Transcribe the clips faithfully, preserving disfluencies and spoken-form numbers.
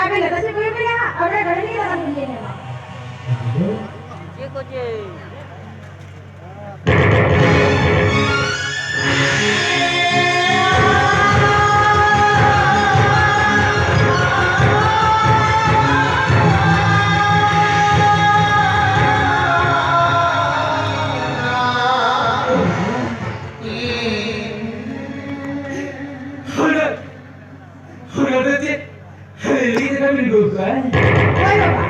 ᱟᱵᱮᱱ ᱞᱟᱛᱟᱨ ᱥᱮᱫ ᱠᱚᱭᱚᱜ ᱵᱮᱱ ᱦᱟᱸᱜ, ᱟᱵᱮᱱᱟᱜ ᱜᱟᱹᱰᱤ ᱞᱤᱧ ᱞᱟᱛᱟᱨ ᱥᱮᱫ ᱞᱤᱧ ᱧᱮᱞ ᱧᱟᱢᱟ᱾ ᱪᱮᱫ ᱠᱚ ᱪᱮ? ᱦᱩᱱᱟᱹᱨ, ᱦᱩᱱᱟᱹᱨ ᱫᱚ ᱪᱮᱫ? ᱦᱮᱸ, ᱞᱟᱹᱭ ᱞᱮᱠᱟ ᱵᱤᱱ ᱜᱚᱜ ᱠᱚᱣᱟ᱾ ᱦᱳᱭ ᱵᱟᱵᱟ,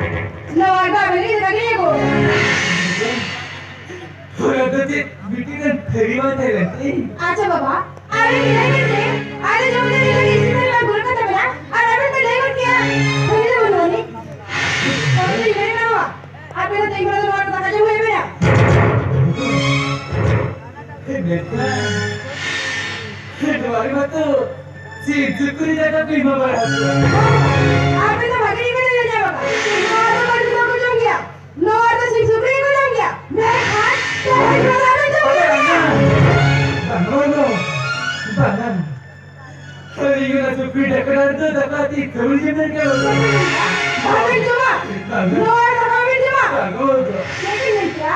ᱱᱚᱣᱟ ᱫᱚ ᱟᱵᱮᱱ ᱞᱟᱹᱭ ᱞᱮᱠᱟ ᱜᱮ ᱜᱚᱜ᱾ ᱦᱳᱭ, ᱟᱫᱚ ᱪᱮᱫ ᱢᱤᱫᱴᱤᱡ ᱜᱟᱱ ᱛᱷᱟᱹᱨᱤ ᱵᱟᱝ ᱛᱟᱦᱮᱸ ᱞᱮᱱ ᱛᱤᱧ? ᱟᱪᱪᱷᱟ ᱵᱟᱵᱟ, ᱟᱵᱮᱱ ᱜᱮ ᱞᱟᱹᱭ ᱵᱮᱱ ᱥᱮ, ᱟᱞᱮ ᱡᱚᱢ ᱧᱩ ᱨᱮ ᱤᱥᱤᱱ ᱨᱮ ᱜᱩᱨ ᱠᱟᱛᱟ ᱵᱮᱱᱟ, ᱟᱨ ᱟᱵᱮᱱ ᱵᱮᱱ ᱞᱟᱹᱭ ᱜᱚᱫ ᱠᱮᱭᱟ, ᱛᱷᱟᱹᱨᱤ ᱫᱚ ᱵᱟᱹᱱᱩᱜ ᱟᱹᱱᱤᱡ᱾ ᱛᱚᱵᱮ ᱞᱤᱧ ᱢᱮᱱ ᱠᱟᱫᱟ, ᱟᱯᱮ ᱫᱚ ᱛᱮᱦᱮᱧ ᱠᱷᱚᱱᱟᱜ ᱫᱚ ᱱᱚᱣᱟ ᱫᱟᱠᱟ ᱡᱚᱢ ᱦᱩᱭ ᱟᱵᱮᱱᱟ᱾ ᱦᱮᱸ, ᱢᱮᱱᱠᱷᱟᱱ ᱱᱚᱣᱟ ᱨᱮ ᱢᱟᱛᱚ ᱥᱤᱢ ᱥᱩᱠᱨᱤ ᱫᱟᱠᱟ ᱯᱮ ᱮᱢᱟ ᱵᱟᱲᱟ ᱠᱚᱣᱟ᱾ ᱟᱯᱮ ᱫᱚ ᱵᱷᱟᱜᱮ ᱜᱮᱯᱮ ᱞᱟᱹᱭ ᱧᱟᱢ ᱟᱠᱟᱫᱟ᱾ ᱱᱚᱣᱟ ᱫᱚ ᱵᱟᱹᱲᱛᱤ ᱵᱟᱠᱚ ᱡᱚᱢ ᱜᱮᱭᱟ᱾ ᱱᱚᱣᱟ ᱫᱚ ᱥᱤᱢ ᱥᱩᱠᱨᱤ ᱜᱮᱠᱚ ᱡᱚᱢ ᱜᱮᱭᱟ᱾ ᱢᱮᱱᱠᱷᱟᱱ ᱛᱮᱦᱮᱧ ᱫᱚ ᱟᱞᱮ ᱡᱚᱢ ᱜᱮᱭᱟ᱾ ᱵᱟᱝ, ᱵᱟᱝ, ᱵᱟᱝ᱾ ᱵᱟᱝ᱾ ᱟᱹᱞᱤᱧ ᱚᱱᱟ ᱥᱩᱠᱨᱤ ᱰᱟᱠᱛᱟᱨ ᱫᱚ ᱫᱟᱠᱟ ᱛᱤ ᱠᱷᱟᱹᱞᱤ ᱜᱮ ᱢᱮᱱ ᱠᱟᱜ ᱵᱟᱝ᱾ ᱵᱟᱵᱮᱱ ᱡᱚᱢᱟ? ᱵᱟᱝ᱾ ᱱᱚᱣᱟ ᱫᱟᱠᱟ ᱵᱟᱵᱮᱱ ᱡᱚᱢᱟ? ᱵᱟᱝ, ᱵᱟᱝ᱾ ᱪᱮᱫ ᱵᱮᱱ ᱢᱮᱱ ᱠᱮᱜᱼᱟ?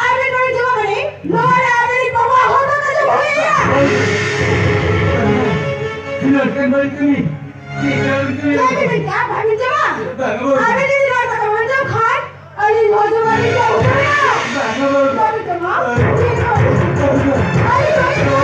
ᱟᱵᱮᱱ ᱵᱟᱵᱮᱱ ᱡᱚᱢᱟ ᱢᱟᱱᱮ, ᱱᱚᱣᱟ ᱨᱮ ᱟᱵᱮᱱ ᱨᱮᱱ ᱵᱟᱵᱟ ᱦᱚᱲ ᱫᱟᱠᱟ ᱡᱚᱢ ᱦᱩᱭᱩᱜᱼᱟ᱾ ᱱᱚᱝᱠᱟᱱ ᱵᱟᱹᱲᱤᱡ ᱠᱟᱹᱢᱤ, ᱪᱮᱫ ᱠᱟᱹᱢᱤ ᱠᱟᱹᱢᱤ? ᱪᱮᱫ ᱵᱮᱱ ᱢᱮᱱ ᱠᱮᱜᱼᱟ? ᱵᱟᱵᱮᱱ ᱡᱚᱢᱟ? ᱵᱟᱝ, ᱵᱟᱝ᱾ ᱟᱵᱮᱱ ᱡᱩᱫᱤ ᱱᱚᱣᱟ ᱫᱟᱠᱟ ᱵᱟᱵᱮᱱ ᱡᱚᱢ ᱠᱷᱟᱱ, ᱟᱹᱞᱤᱧ ᱱᱚᱣᱟ ᱡᱚᱢ ᱵᱟᱹᱞᱤᱧ ᱡᱚᱢ ᱩᱛᱟᱹᱨᱟ᱾ ᱵᱟᱝ, ᱵᱟᱝ᱾ ᱵᱟᱵᱮᱱ ᱡᱚᱢᱟ? ᱵᱟᱝ᱾ ᱪᱮᱫ ᱦᱚᱸ ᱵᱟᱵᱮᱱ ᱡᱚᱢᱟ? ᱟᱹᱞᱤᱧ ᱵᱟᱵᱮᱱ ᱡᱚᱢᱟ?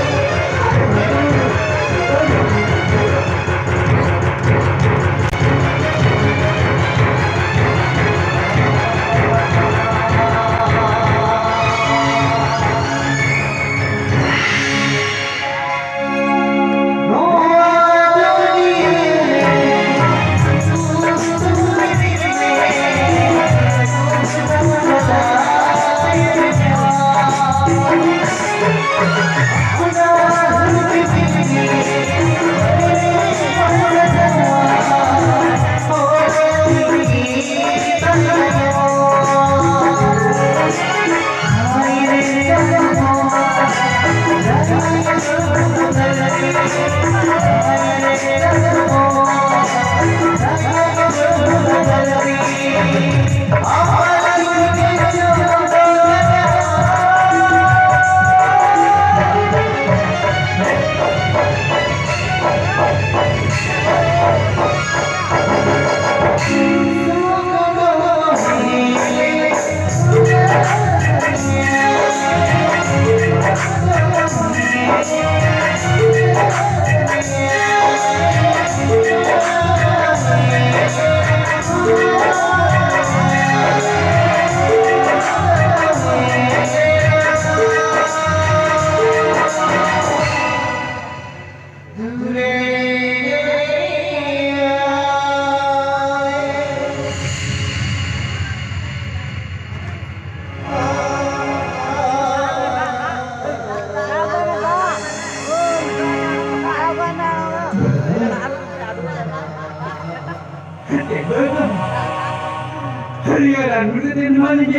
ᱦᱟᱹᱨᱭᱟᱹᱲ ᱟᱨ ᱢᱤᱫ ᱫᱤᱱ ᱱᱚᱣᱟ ᱞᱤᱧ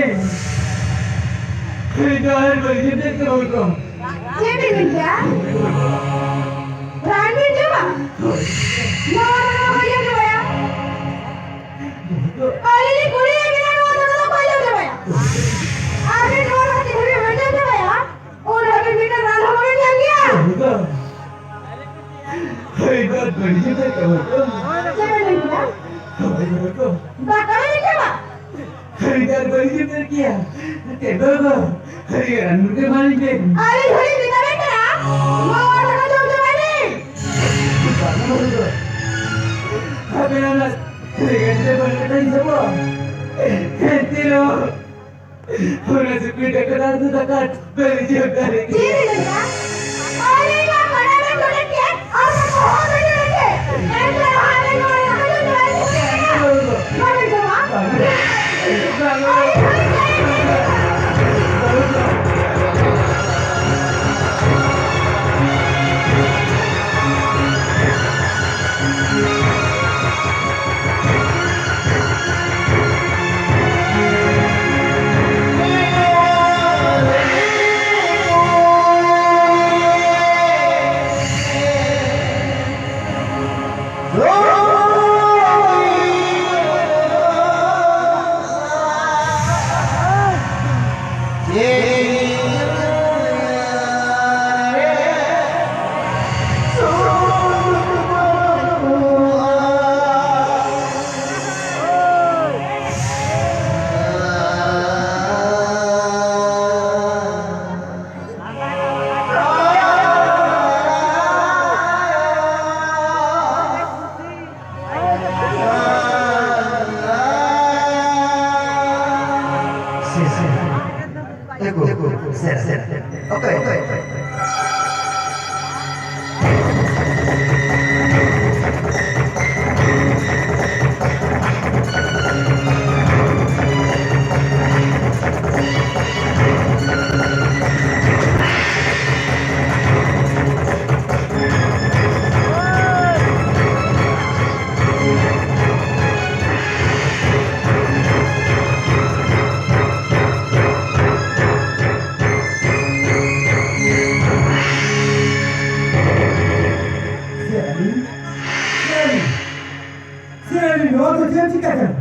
ᱦᱟᱹᱨᱭᱟᱹᱲ ᱟᱨ ᱵᱟᱹᱲᱤᱡ ᱫᱮᱡ ᱠᱟᱱᱟ ᱦᱚᱭᱛᱚ᱾ ᱪᱮᱫ ᱵᱤᱱ ᱢᱮᱱ ᱠᱮᱫᱟ? ᱨᱟᱱ ᱵᱤᱱ ᱡᱚᱢᱟ? ᱱᱚᱣᱟ ᱫᱚ ᱵᱟᱹᱧ ᱡᱚᱢ ᱪᱟᱵᱟᱭᱟ᱾ ᱟᱹᱞᱤᱧ ᱞᱤᱧ ᱠᱩᱞᱤᱭᱮᱫ ᱵᱤᱱᱟ, ᱱᱚᱣᱟ ᱫᱟᱠᱟ ᱫᱚ ᱵᱟᱹᱧ ᱡᱚᱢ ᱪᱟᱵᱟᱭᱟ᱾ ᱟᱹᱵᱤᱱ ᱱᱚᱣᱟ ᱫᱟᱠᱟ ᱛᱤᱱ ᱜᱷᱟᱹᱲᱤᱡ ᱵᱟᱹᱧ ᱡᱚᱢ ᱪᱟᱵᱟᱭᱟ, ᱩᱱ ᱦᱟᱹᱵᱤᱡ ᱢᱤᱫᱴᱟᱝ ᱨᱟᱱ ᱦᱚᱸ ᱵᱟᱹᱵᱤᱱ ᱧᱟᱢ ᱜᱮᱭᱟ᱾ ᱦᱟᱹᱨᱭᱟᱹᱲ ᱟᱨ ᱵᱟᱹᱲᱤᱡ ᱫᱮᱡ ᱠᱟᱱᱟ ᱦᱚᱭᱛᱚ᱾ ᱪᱮᱫ ᱵᱤᱱ ᱢᱮᱱ ᱠᱮᱫᱟ? ᱦᱳᱭ, ᱦᱳᱭ, ᱦᱳᱭ᱾ ᱫᱟᱠᱟ ᱵᱤᱱ ᱡᱚᱢᱟ? ᱦᱟᱹᱨᱭᱟᱹᱲ ᱟᱨ ᱵᱟᱹᱲᱤᱡ ᱫᱮᱡ ᱠᱮᱭᱟ᱾ ᱪᱮᱫ ᱫᱚ ᱜᱚ? ᱦᱟᱹᱨᱭᱟᱹᱲ ᱟᱨ ᱢᱤᱫ ᱫᱤᱱ ᱢᱟ ᱞᱤᱧ ᱦᱮᱡ᱾ ᱟᱹᱞᱤᱧ ᱦᱚᱸᱞᱤᱧ ᱢᱮᱛᱟ ᱵᱮᱱ ᱠᱟᱱᱟ, ᱱᱚᱣᱟ ᱫᱟᱠᱟ ᱡᱚᱢ ᱪᱟᱵᱟᱭ ᱵᱤᱱ᱾ ᱵᱟᱝ ᱦᱩᱭᱩᱜᱼᱟ᱾ ᱟᱵᱮᱱᱟᱜ ᱨᱮᱸᱜᱮᱡ ᱛᱮ ᱵᱟᱹᱲᱤᱡ ᱠᱟᱛᱷᱟᱧ ᱥᱟᱵᱟ᱾ ᱮᱱᱛᱮ ᱨᱮᱦᱚᱸ ᱚᱱᱟ ᱥᱩᱠᱨᱤ ᱴᱟᱠᱟ ᱫᱚ ᱫᱟᱠᱟ ᱵᱟᱹᱧ ᱡᱚᱢ ᱫᱟᱲᱮᱭᱟᱜ ᱪᱮᱫ ᱠᱟᱱᱟ᱾ ᱵᱤᱱ ᱢᱮᱱᱫᱟ? ᱟᱹᱞᱤᱧ ᱢᱟ ᱠᱚᱲᱟ ᱵᱮᱱ ᱡᱚᱴᱮᱫ ᱠᱮᱫ, ᱟᱨ ᱢᱟ ᱵᱚᱦᱚᱜ ᱵᱮᱱ ᱡᱚᱴᱮᱫ ᱠᱮᱫ᱾ ᱮᱱᱛᱮ ᱨᱮᱦᱚᱸ ᱟᱵᱮᱱ ᱱᱚᱣᱟ ᱫᱟᱠᱟ ᱡᱚᱢ ᱪᱟᱵᱟᱭ ᱵᱤᱱ᱾ ᱵᱟᱵᱮᱱ ᱡᱚᱢᱟ? ᱵᱟᱵᱮᱱ ᱡᱚᱢᱟ? ᱱᱚᱣᱟ ᱫᱚ ᱪᱮᱫ ᱪᱤᱠᱟᱹ ᱠᱟᱱᱟ?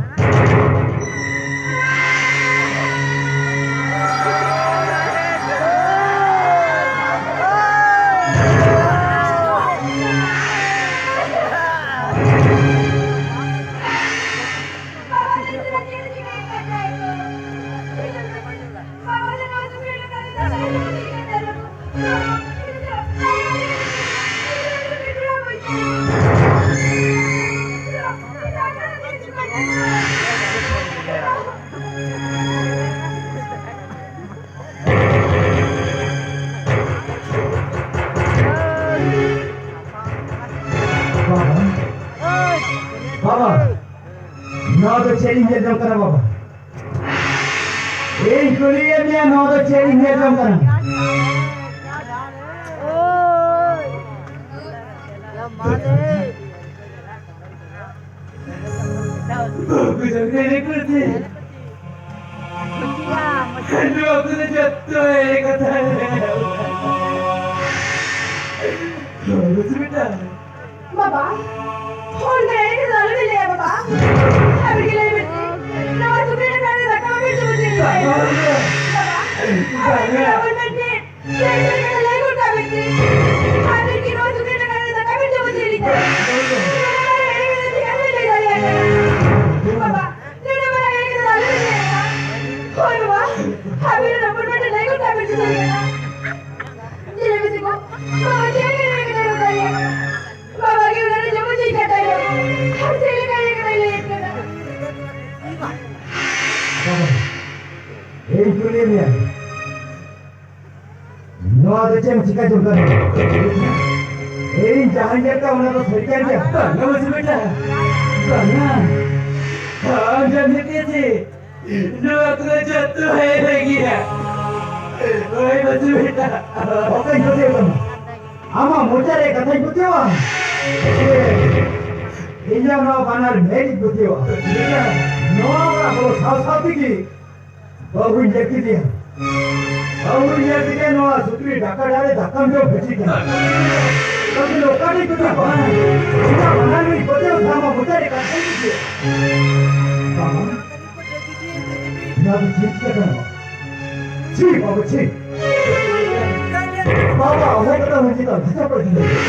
ᱵᱟᱵᱟ, ᱵᱟᱵᱟ, ᱱᱚᱣᱟ ᱫᱚ ᱪᱮᱫ ᱤᱧ ᱧᱮᱞ ᱡᱚᱝ ᱠᱟᱱᱟ ᱵᱟᱵᱟ? ᱤᱧ ᱠᱩᱞᱤᱭᱮᱫ ᱢᱮᱭᱟ, ᱱᱚᱣᱟ ᱫᱚ ᱪᱮᱫ ᱤᱧ ᱧᱮᱞ ᱡᱚᱝ ᱠᱟᱱᱟ? ᱵᱟᱹᱵᱩ ᱡᱟᱝᱜᱟ ᱨᱮ ᱠᱩᱞᱛᱮ᱾ ᱱᱚᱣᱟ ᱠᱚᱫᱚ ᱡᱚᱛᱚ ᱮᱲᱮ ᱠᱟᱛᱷᱟ᱾ ᱵᱟᱹᱵᱩ ᱵᱮᱴᱟ, ᱵᱟᱵᱟ, ᱯᱷᱳᱱ ᱨᱮ ᱮᱲᱮ ᱠᱟᱛᱷᱟ ᱟᱞᱚᱵᱤᱱ ᱞᱟᱹᱭᱟ, ᱵᱟᱵᱟ᱾ ᱟᱹᱵᱤᱱ ᱜᱮ ᱞᱟᱹᱭ ᱵᱤᱱ ᱥᱮ, ᱱᱚᱣᱟ ᱥᱩᱠᱨᱤ ᱰᱟᱝᱜᱟ ᱨᱮ ᱫᱟᱠᱟ ᱵᱟᱵᱤᱱ ᱡᱚᱢ ᱦᱚᱪᱚᱭᱮᱫ ᱞᱤᱧᱟ? ᱵᱟᱵᱟ, ᱟᱹᱵᱤᱱ ᱜᱮ ᱞᱟᱹᱭ ᱵᱤᱱ ᱥᱮ, ᱞᱟᱹᱭ ᱵᱤᱱ ᱥᱮ, ᱞᱟᱹᱭ ᱜᱚᱫ ᱠᱟᱜ ᱵᱤᱱ ᱥᱮ᱾ ᱟᱹᱵᱤᱱ ᱜᱮ ᱱᱚᱣᱟ ᱥᱩᱠᱨᱤ ᱰᱟᱝᱜᱟ ᱨᱮ ᱫᱟᱠᱟ ᱵᱤᱱ ᱡᱚᱢ ᱦᱚᱪᱚᱭᱮᱫ ᱞᱤᱧᱟ? ᱱᱚᱣᱟ ᱮᱲᱮ ᱠᱟᱛᱷᱟ ᱪᱮᱫᱟᱜ ᱵᱤᱱ ᱞᱟᱹᱭ ᱫᱟᱲᱮᱭᱟᱜ ᱠᱟᱱᱟ? ᱵᱟᱵᱟ, ᱱᱚᱰᱮ ᱢᱟ ᱮᱲᱮ ᱠᱟᱛᱷᱟ ᱟᱞᱚᱵᱤᱱ ᱞᱟᱹᱭᱟ, ᱵᱟᱵᱟ᱾ ᱦᱳᱭ, ᱵᱟᱵᱟ, ᱟᱹᱵᱤᱱ ᱦᱚᱯᱚᱱ ᱵᱟᱹᱵᱩ ᱞᱟᱹᱭ ᱜᱚᱫ ᱠᱟᱜ ᱵᱤᱱ ᱥᱮ, ᱞᱟᱹᱭ ᱠᱟᱛᱷᱟ᱾ ᱪᱮᱫ ᱞᱟᱹᱭ ᱢᱮᱥᱮ ᱜᱚ? ᱵᱟᱵᱟ ᱪᱮᱫ ᱞᱮᱠᱟ ᱞᱟᱹᱭ ᱠᱟᱛᱷᱟ ᱞᱟᱹᱭ ᱠᱟᱱᱟ? ᱵᱟᱵᱟ ᱜᱮ ᱚᱱᱟ ᱨᱮ ᱡᱚᱢ ᱦᱚᱪᱚᱭ ᱠᱟᱱ ᱛᱟᱭ ᱫᱚ᱾ ᱟᱨ ᱪᱮᱫ ᱞᱮᱠᱟ ᱞᱟᱹᱭ ᱠᱟᱛᱷᱟ ᱞᱟᱹᱭ ᱠᱟᱱᱟ? ᱵᱟᱵᱟ, ᱤᱧ ᱠᱩᱞᱤᱭᱮᱫ ᱢᱮᱭᱟ, ᱱᱚᱣᱟ ᱫᱚ ᱪᱮᱫ ᱮᱢ ᱪᱤᱠᱟ ᱡᱚᱝ ᱠᱟᱱᱟ? ᱤᱧ ᱡᱟᱦᱟᱸᱧ ᱧᱮᱞ ᱠᱟᱜ, ᱚᱱᱟ ᱫᱚ ᱥᱟᱹᱨᱤ ᱠᱟᱱ ᱜᱮᱭᱟ? ᱵᱟᱝᱟ ᱢᱟᱹᱡᱷᱤ ᱵᱮᱴᱟ, ᱵᱟᱝᱟ᱾ ᱟᱢ ᱡᱟᱦᱟᱸᱢ ᱧᱮᱞ ᱠᱮᱫ ᱪᱮ? ᱱᱚᱣᱟ ᱠᱚᱫᱚ ᱡᱚᱛᱚ ᱮᱲᱮ ᱜᱮᱭᱟ᱾ ᱦᱳᱭ, ᱢᱟᱹᱡᱷᱤ ᱵᱮᱴᱟ᱾ ᱚᱠᱟᱧ ᱯᱟᱹᱛᱭᱟᱹᱣ ᱛᱟᱢᱟ? ᱟᱢᱟᱜ ᱢᱚᱪᱟ ᱨᱮ ᱠᱟᱛᱷᱟᱧ ᱯᱟᱹᱛᱭᱟᱹᱣᱟ? ᱥᱮ ᱤᱧᱟᱜ ᱱᱚᱣᱟ ᱵᱟᱱᱟᱨ ᱢᱮᱫ ᱤᱧ ᱯᱟᱹᱛᱭᱟᱹᱣᱟ? ᱱᱚᱣᱟ ᱚᱲᱟᱜ ᱵᱚᱞᱚ ᱥᱟᱶ ᱥᱟᱶ ᱛᱮᱜᱮ ᱵᱟᱹᱦᱩᱧ ᱧᱮᱞ ᱠᱮᱫᱮᱭᱟ᱾ ᱵᱟᱹᱦᱩᱧ ᱧᱮᱞ ᱠᱮᱫᱮᱭᱟ, ᱱᱚᱣᱟ ᱥᱩᱠᱨᱤ ᱰᱟᱠᱟ ᱰᱟᱦᱟᱨ ᱨᱮ ᱫᱟᱠᱟᱢ ᱡᱚᱢ ᱦᱚᱪᱚᱭ ᱠᱟᱱᱟ᱾ ᱛᱟᱦᱞᱮ ᱚᱠᱟᱨᱮᱧ ᱯᱟᱹᱛᱭᱟᱹᱣᱟ? ᱤᱧᱟᱜ ᱵᱟᱱᱟᱨ ᱢᱮᱫ ᱤᱧ ᱯᱟᱹᱛᱭᱟᱹᱣ ᱛᱟᱢᱟ᱾ ᱚᱠᱟᱨᱮ ᱠᱟᱛᱷᱟ ᱜᱮ ᱪᱮᱫ? ᱵᱟᱵᱟ, ᱱᱚᱣᱟ ᱫᱚ ᱪᱮᱫ ᱪᱤᱠᱟᱹ ᱠᱟᱱᱟ? ᱪᱷᱤ, ᱵᱟᱵᱟ, ᱪᱷᱤ᱾ ᱵᱟᱵᱟ, ᱚᱦᱚ ᱠᱟᱛᱷᱟ ᱦᱚᱸ ᱪᱮᱫᱟᱜ ᱵᱷᱟᱥᱟ ᱯᱟᱹᱨᱥᱤ ᱞᱟᱹᱜᱤᱫ?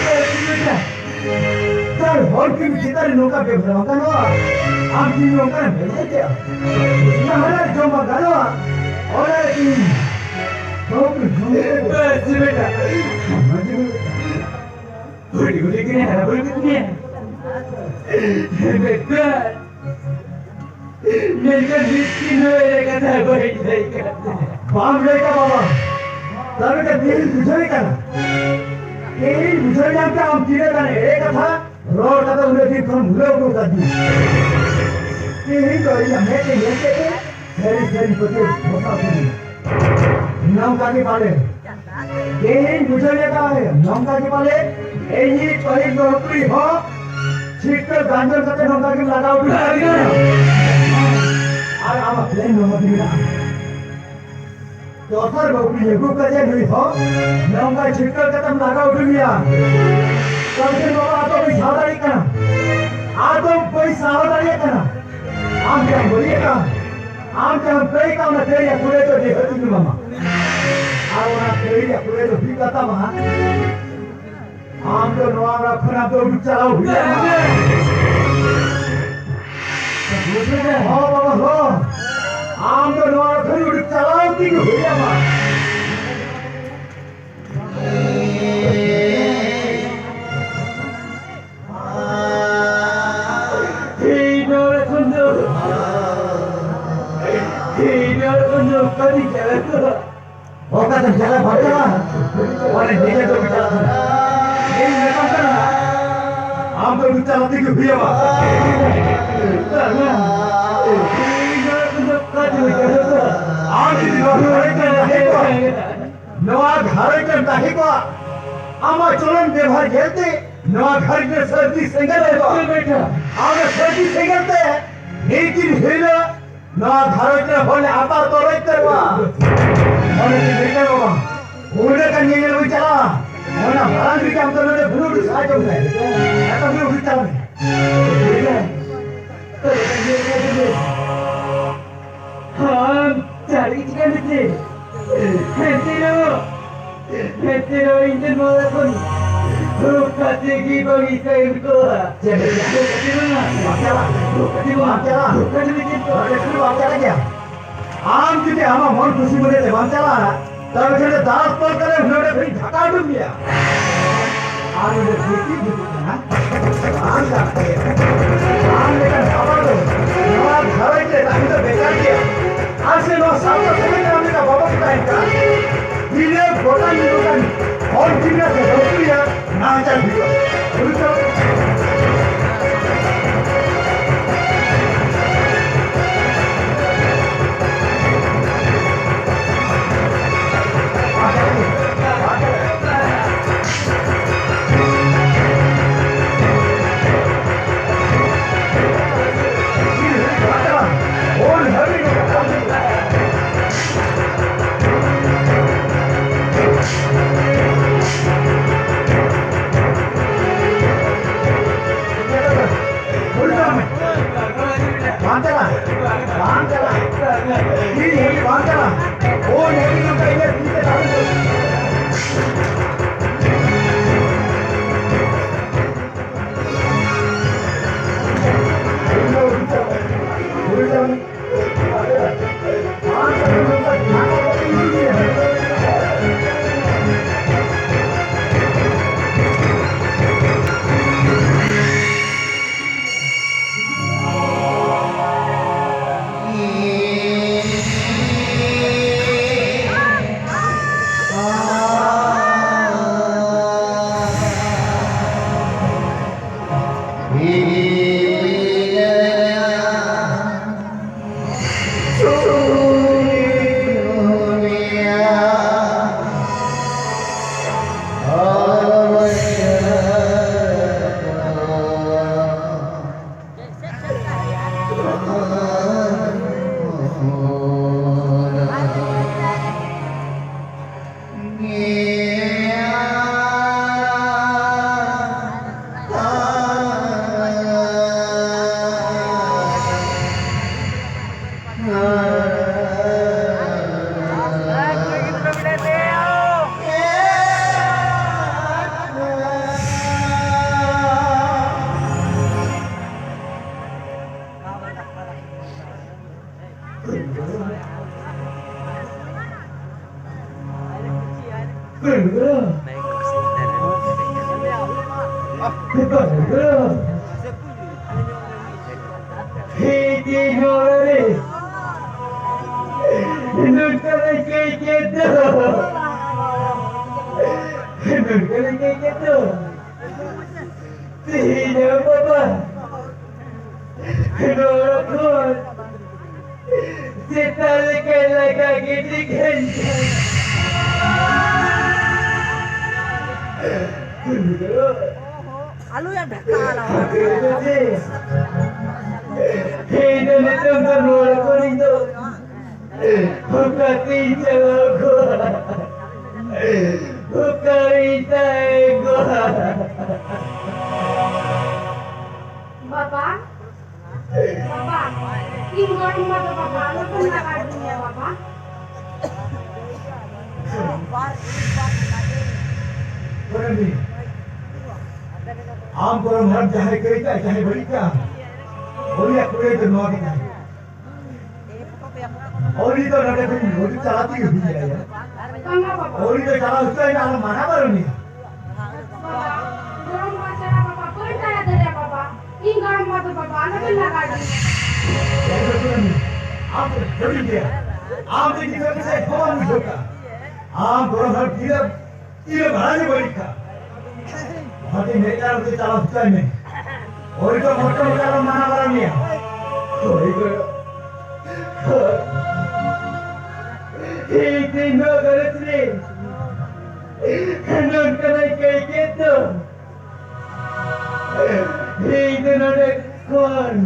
ᱪᱮᱫ ᱞᱮᱠᱟ? ᱪᱟᱨ ᱦᱚᱲ ᱠᱤᱱ ᱪᱮᱛᱟᱱ ᱨᱮ ᱱᱚᱝᱠᱟ ᱵᱮᱵᱚᱦᱟᱨ ᱵᱟᱝ ᱜᱟᱱᱚᱜᱼᱟ᱾ ᱟᱢ ᱠᱤ ᱱᱚᱝᱠᱟᱱ ᱵᱮᱵᱚᱦᱟᱨ ᱠᱮᱜᱼᱟ? ᱡᱟᱦᱟᱱᱟᱜ ᱡᱚᱢ ᱵᱟᱝ ᱜᱟᱱᱚᱜᱼᱟ᱾ ᱚᱱᱟ ᱨᱮ ᱤᱧ ᱵᱟᱹᱦᱩ ᱠᱤᱱ ᱡᱚᱢ ᱠᱮᱫᱟ᱾ ᱵᱟᱥ ᱵᱮᱴᱟ᱾ ᱦᱩᱰᱤᱧ ᱦᱩᱰᱤᱧ ᱠᱤᱱ ᱦᱟᱨᱟ ᱵᱩᱨᱩ ᱠᱮᱫ ᱢᱮᱭᱟ᱾ ᱵᱮᱴᱟ᱾ ᱢᱮᱱᱠᱷᱟᱱ ᱢᱤᱫ ᱫᱤᱱ ᱦᱚᱸ ᱮᱲᱮ ᱠᱟᱛᱷᱟ ᱵᱟᱹᱧ ᱞᱟᱹᱭ ᱠᱟᱫ ᱢᱮᱭᱟ᱾ ᱵᱟᱢ ᱞᱟᱹᱭ ᱠᱟᱫ ᱵᱟᱵᱟ᱾ ᱛᱟᱦᱞᱮ ᱠᱷᱟᱱ ᱛᱮᱦᱮᱧ ᱵᱩᱡᱷᱟᱹᱣᱮ ᱠᱟᱱᱟ᱾ ᱛᱮᱦᱮᱧ ᱵᱩᱡᱷᱟᱹᱣ ᱧᱟᱢ ᱠᱮᱫ ᱟᱢ ᱛᱤᱱᱟᱹᱜ ᱜᱟᱱ ᱮᱲᱮ ᱠᱟᱛᱷᱟ ᱨᱚᱲ ᱠᱟᱛᱮ ᱩᱱᱟᱹᱜ ᱫᱤᱱ ᱠᱷᱚᱱ ᱵᱷᱩᱞᱟᱹᱣ ᱦᱚᱴᱚ ᱠᱟᱫᱤᱧ᱾ ᱛᱮᱦᱮᱧ ᱫᱚ ᱤᱧᱟᱜ ᱢᱮᱫ ᱛᱮ ᱧᱮᱞ ᱠᱮᱫ ᱛᱮ ᱥᱟᱹᱨᱤ ᱥᱟᱹᱨᱤ ᱯᱟᱹᱛᱭᱟᱹᱣ ᱫᱷᱚᱥᱟᱣ ᱠᱤᱫᱤᱧᱟ᱾ ᱱᱚᱝᱠᱟ ᱜᱮ ᱯᱟᱞᱮ᱾ ᱛᱮᱦᱮᱧ ᱵᱩᱡᱷᱟᱹᱣ ᱞᱮᱫᱟ ᱱᱚᱝᱠᱟ ᱜᱮ ᱯᱟᱞᱮ ᱤᱧᱤᱡ ᱯᱟᱹᱦᱤᱞ ᱵᱟᱹᱦᱩ ᱠᱩᱲᱤ ᱦᱚᱸ ᱪᱷᱤᱴᱠᱟᱹ ᱜᱟᱱᱡᱚᱱ ᱠᱟᱛᱮ ᱱᱚᱝᱠᱟ ᱜᱮᱢ ᱞᱟᱜᱟᱣ ᱦᱚᱴᱚ ᱠᱟᱜ ᱞᱤᱧᱟ᱾ ᱟᱨ ᱟᱢᱟᱜ ᱯᱞᱮᱱ ᱱᱚᱣᱟ ᱜᱮ ᱢᱮᱱᱟᱜᱼᱟ᱾ ᱫᱚᱥᱟᱨ ᱵᱟᱹᱦᱩ ᱠᱩᱲᱤ ᱟᱹᱜᱩ ᱠᱟᱛᱮ ᱱᱩᱭ ᱦᱚᱸ ᱱᱚᱝᱠᱟ ᱪᱷᱤᱴᱠᱟᱹ ᱠᱟᱛᱮᱢ ᱞᱟᱜᱟᱣ ᱦᱚᱴᱚ ᱢᱮᱭᱟ᱾ ᱛᱟᱦᱞᱮ ᱵᱟᱵᱟ ᱟᱫᱚ ᱵᱟᱹᱧ ᱥᱟᱦᱟᱣ ᱫᱟᱲᱮᱭᱟᱜ ᱠᱟᱱᱟ᱾ ᱟᱫᱚ ᱵᱟᱹᱧ ᱥᱟᱦᱟᱣ ᱫᱟᱲᱮᱭᱟᱜ ᱠᱟᱱᱟ᱾ ᱟᱢ ᱡᱟᱦᱟᱸᱢ ᱵᱟᱹᱲᱤᱡ ᱟᱠᱟᱱ, ᱟᱢ ᱡᱟᱦᱟᱸᱢ ᱠᱟᱹᱭ ᱠᱟᱜ, ᱚᱱᱟ ᱠᱟᱹᱭ ᱨᱮᱭᱟᱜ ᱠᱩᱲᱟᱹᱭ ᱫᱚ ᱱᱤᱦᱟᱹᱛ ᱤᱧ ᱮᱢᱟᱢᱟ᱾ ᱟᱨ ᱚᱱᱟ ᱠᱟᱹᱭ ᱨᱮᱭᱟᱜ ᱠᱩᱲᱟᱹᱭ ᱫᱚ ᱦᱩᱭᱩᱜ ᱠᱟᱱ ᱛᱟᱢᱟ, ᱟᱢ ᱫᱚ ᱱᱚᱣᱟ ᱚᱲᱟᱜ ᱠᱷᱚᱱᱟᱜ ᱫᱚ ᱩᱰᱩᱠ ᱪᱟᱞᱟᱣ ᱦᱩᱭ ᱟᱢᱟ᱾ ᱦᱚᱸ ᱵᱟᱵᱟ, ᱦᱚᱸ᱾ ᱟᱢ ᱫᱚ ᱱᱚᱣᱟ ᱚᱲᱟᱜ ᱠᱷᱚᱱ ᱩᱰᱩᱠ ᱪᱟᱞᱟᱣ ᱛᱮᱜᱮ ᱦᱩᱭ ᱟᱢᱟ᱾ ᱤᱧ ᱱᱚᱰᱮ ᱠᱷᱚᱱ ᱫᱚ, ᱤᱧ ᱱᱚᱰᱮ ᱠᱷᱚᱱ ᱫᱚ ᱚᱠᱟᱛᱤᱧ ᱪᱟᱞᱟᱜᱼᱟ? ᱚᱠᱟᱛᱮᱢ ᱪᱟᱞᱟᱜᱼᱟ, ᱵᱟᱢ ᱪᱟᱞᱟᱜᱼᱟ? ᱚᱱᱮ ᱱᱤᱡᱮ ᱫᱚ ᱪᱟᱞᱟᱜ ᱠᱟᱱᱟ᱾ ᱤᱧ ᱢᱮᱛᱟᱢ ᱠᱟᱱᱟ, ᱟᱢ ᱫᱚ ᱪᱟᱞᱟᱜ ᱛᱮᱜᱮ ᱦᱩᱭᱟᱢᱟ᱾ ᱤᱧ ᱱᱚᱰᱮ ᱠᱷᱚᱱ ᱫᱚ ᱚᱠᱟᱛᱤᱧ ᱪᱟᱞᱟᱜᱼᱟ? ᱟᱢ ᱡᱩᱫᱤ ᱱᱚᱣᱟ ᱜᱷᱟᱨᱚᱸᱡᱽ ᱨᱮᱢ ᱛᱟᱦᱮᱸ ᱠᱚᱜᱼᱟ, ᱱᱚᱣᱟ ᱜᱷᱟᱨᱚᱸᱡᱽ ᱨᱮᱢ ᱛᱟᱦᱮᱸ ᱠᱚᱜᱼᱟ, ᱟᱢᱟᱜ ᱪᱚᱞᱚᱱ ᱵᱮᱵᱷᱟᱨ ᱧᱮᱞᱛᱮ ᱱᱚᱣᱟ ᱜᱷᱟᱨᱚᱸᱡᱽ ᱨᱮ ᱥᱟᱹᱨᱫᱤ ᱥᱮᱸᱜᱮᱞ ᱮ ᱫᱷᱚᱨᱟᱣᱟ᱾ ᱟᱨ ᱚᱱᱟ ᱥᱟᱹᱨᱫᱤ ᱥᱮᱸᱜᱮᱞ ᱛᱮ ᱢᱤᱫ ᱫᱤᱱ ᱦᱤᱞᱳᱜ ᱱᱚᱣᱟ ᱜᱷᱟᱨᱚᱸᱡᱽ ᱨᱮ ᱦᱚᱲ ᱞᱮ ᱟᱛᱟᱨ ᱛᱚᱨᱚᱡ ᱩᱛᱟᱹᱨᱚᱜᱼᱟ᱾ ᱚᱱᱟ ᱛᱮ ᱵᱮᱴᱟ ᱵᱟᱵᱟ, ᱚᱸᱰᱮ ᱠᱷᱟᱱ ᱧᱮᱧᱮᱞ ᱵᱚᱱ ᱪᱟᱞᱟᱜᱼᱟ᱾ ᱚᱱᱟ ᱢᱟᱨᱟᱝ ᱵᱮᱴᱟ ᱟᱢ ᱫᱚ ᱱᱚᱰᱮ ᱵᱷᱩᱞ ᱥᱟᱦᱟᱡᱽᱡᱚ ᱢᱮ᱾ ᱮᱴᱟᱜ ᱵᱷᱩᱞ ᱪᱟᱞᱟᱜ ᱢᱮ᱾ ᱪᱮᱫ ᱞᱮᱠᱟ? ᱵᱟᱢ ᱪᱟᱞᱟᱜ? ᱵᱟᱢ ᱪᱟᱞᱟᱜ? ᱟᱢ ᱡᱩᱫᱤ ᱟᱢᱟᱜ ᱢᱚᱱ ᱠᱩᱥᱤ ᱢᱚᱱᱮ ᱛᱮ ᱵᱟᱢ ᱪᱟᱞᱟᱜᱼᱟ, ᱛᱚᱵᱮ ᱠᱷᱟᱱ ᱫᱚ ᱫᱟᱞᱚᱛ ᱛᱚᱞ ᱠᱟᱛᱮ ᱱᱚᱰᱮ ᱠᱷᱚᱱᱤᱧ ᱫᱷᱟᱠᱟ ᱩᱰᱩᱠ ᱢᱮᱭᱟ᱾ ᱟᱨ ᱱᱚᱰᱮ ᱵᱤᱴᱤ ᱫᱩᱲᱩᱵ ᱠᱟᱱᱟ, ᱟᱢ ᱪᱟᱞᱟᱜ ᱠᱟᱱᱟ᱾ ᱟᱢ ᱞᱮᱠᱟᱱ ᱵᱟᱵᱟ ᱫᱚ ᱱᱚᱣᱟ ᱜᱷᱟᱨᱚᱸᱡᱽ ᱨᱮ ᱛᱟᱦᱮᱸ ᱫᱚ ᱵᱮᱠᱟᱨ ᱜᱮᱭᱟ᱾ ᱟᱨ ᱥᱮ ᱱᱚᱣᱟ ᱥᱟᱶᱛᱟ ᱥᱚᱢᱟᱡᱽ ᱨᱮ ᱟᱢ ᱞᱮᱠᱟ ᱵᱟᱵᱟ ᱠᱚ ᱛᱟᱦᱮᱸᱱ ᱠᱟᱱᱟ, ᱛᱤᱱᱟᱹᱜ ᱜᱚᱴᱟᱝ ᱜᱚᱴᱟᱝ ᱦᱚᱲ ᱴᱷᱤᱠ ᱟᱪᱷᱮ ᱵᱟᱹᱱᱩᱜ ᱯᱮᱭᱟ, ᱱᱟᱦᱟᱪᱟᱨ ᱦᱩᱭᱩᱜᱼᱟ᱾ ᱵᱩᱡᱷᱟᱹᱣ? ᱵᱟᱝ ᱪᱟᱞᱟᱜ, ᱵᱟᱝ ᱪᱟᱞᱟᱜ, ᱤᱧ ᱦᱟᱹᱵᱤᱡ ᱵᱟᱝ ᱪᱟᱞᱟᱜ᱾ ᱳᱭ ᱦᱟᱹᱵᱤᱡ ᱱᱚᱝᱠᱟ ᱤᱧᱟᱹᱜ ᱛᱤ ᱛᱮ ᱫᱟᱵ ᱦᱩᱭᱩᱜᱼᱟ᱾ Hey, di nuore. Nunca le que quieto. Nunca le que quieto. Sino, papá. No, no. Sita le que la cagué de gente. Aluyan bhekala. Hei, dame, dame, dame, dame. Buka tinja aku. Buka tinja aku. Baba, baba, ᱤᱧ ᱜᱚᱲᱚᱢ ᱵᱟ ᱫᱚ ᱵᱟᱵᱟ, ᱟᱞᱚᱯᱮ ᱞᱟᱜᱟ ᱤᱫᱤᱧᱟ ᱵᱟᱵᱟ᱾ ᱟᱢ ᱜᱚᱲᱚᱢ ᱦᱟᱲᱟᱢ ᱡᱟᱦᱟᱸᱭ ᱠᱟᱹᱭ ᱠᱟᱜ, ᱡᱟᱦᱟᱸᱭ ᱵᱟᱹᱲᱤᱡ ᱠᱟᱜ, ᱩᱱᱤᱭᱟᱜ ᱠᱩᱲᱟᱹᱭ ᱫᱚ ᱱᱚᱣᱟ ᱜᱮ ᱛᱟᱦᱮᱸ᱾ ᱩᱱᱤ ᱫᱚ ᱱᱚᱰᱮ ᱠᱷᱚᱱ ᱩᱰᱩᱠ ᱪᱟᱞᱟᱣ ᱛᱮᱜᱮ ᱦᱩᱭ ᱫᱟᱲᱮᱭᱟᱜᱼᱟ᱾ ᱩᱱᱤ ᱫᱚ ᱪᱟᱞᱟᱣ ᱦᱚᱪᱚᱭ ᱢᱮ, ᱟᱞᱚᱢ ᱢᱟᱱᱟ ᱵᱟᱨᱚᱱᱮᱭᱟ᱾ ᱵᱟᱵᱟ, ᱜᱚᱲᱚᱢ ᱵᱟ ᱪᱷᱟᱲᱟ ᱵᱟᱵᱟ ᱵᱟᱹᱧ ᱫᱟᱬᱟ ᱫᱟᱲᱮᱭᱟᱜᱼᱟ ᱵᱟᱵᱟ᱾ ᱤᱧ ᱜᱚᱲᱚᱢ ᱵᱟ ᱫᱚ ᱵᱟᱵᱟ ᱟᱞᱚᱵᱮᱱ ᱞᱟᱜᱟ ᱤᱫᱤᱧᱟ᱾ ᱟᱢ ᱫᱚ ᱡᱟᱹᱲᱤ ᱜᱮᱭᱟ᱾ ᱟᱢ ᱫᱚ ᱜᱤᱫᱽᱨᱟᱹ ᱯᱤᱪᱷᱟᱹ ᱠᱷᱚᱵᱚᱨ ᱵᱩᱡᱷᱟᱹᱣ ᱠᱟᱜᱼᱟ᱾ ᱟᱢ ᱜᱚᱲᱚᱢ ᱦᱚᱲ ᱜᱤᱫᱽᱨᱟᱹ ᱤᱧ ᱵᱷᱟᱲᱟ ᱜᱮ ᱵᱟᱹᱲᱤᱡ ᱠᱟᱜ᱾ ᱚᱱᱟᱛᱮ ᱢᱤᱫᱴᱟᱝ ᱨᱮ ᱪᱟᱞᱟᱣ ᱦᱚᱪᱚᱭ ᱢᱮ᱾ ᱦᱳᱭ ᱛᱚ ᱢᱚᱴᱚ ᱢᱚᱴᱚ ᱞᱮ ᱢᱟᱱᱟ ᱵᱟᱨᱚᱱ ᱢᱮᱭᱟ᱾ ᱦᱳᱭ ᱛᱚ᱾ ᱤᱧ ᱛᱮᱧ ᱱᱚᱣᱟ ᱜᱷᱟᱨᱚᱸᱡᱽ ᱨᱮ ᱱᱚᱝᱠᱟᱱᱟᱜ ᱠᱟᱹᱭ ᱠᱮᱫ ᱫᱚ᱾ ᱤᱧ ᱫᱚ ᱱᱚᱰᱮ ᱠᱷᱚᱱ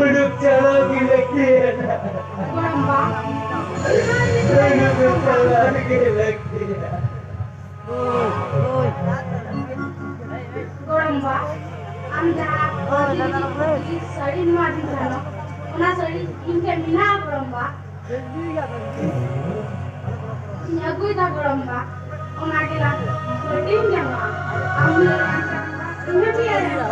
ᱩᱰᱩᱠ ᱪᱟᱞᱟᱣ ᱜᱮ ᱞᱟᱹᱠᱛᱤᱭᱟᱱᱟ᱾ ᱜᱚᱲᱚᱢᱵᱟ᱾ ᱩᱰᱩᱠ ᱪᱟᱞᱟᱣ ᱜᱮ ᱞᱟᱹᱠᱛᱤᱭᱟ᱾ ᱜᱚᱲᱚᱢᱵᱟ, ᱟᱢ ᱡᱟᱦᱟᱸ ᱥᱟᱹᱲᱤᱢ ᱮᱢᱟᱫᱤᱧ ᱛᱟᱦᱮᱱᱟ, ᱚᱱᱟ ᱥᱟᱹᱲᱤ ᱤᱧ ᱴᱷᱮᱱ ᱢᱮᱱᱟᱜᱼᱟ ᱜᱚᱲᱚᱢᱵᱟ᱾ ᱤᱧ ᱟᱹᱜᱩᱭᱮᱫᱟ ᱜᱚᱲᱚᱢᱵᱟ, ᱚᱱᱟ ᱜᱮᱞᱟᱝ ᱦᱟᱹᱴᱤᱧ ᱡᱚᱝᱟ᱾ ᱟᱢ ᱦᱚᱸ ᱤᱧ ᱦᱚᱸ ᱯᱮᱭᱟ ᱡᱚᱝᱟ᱾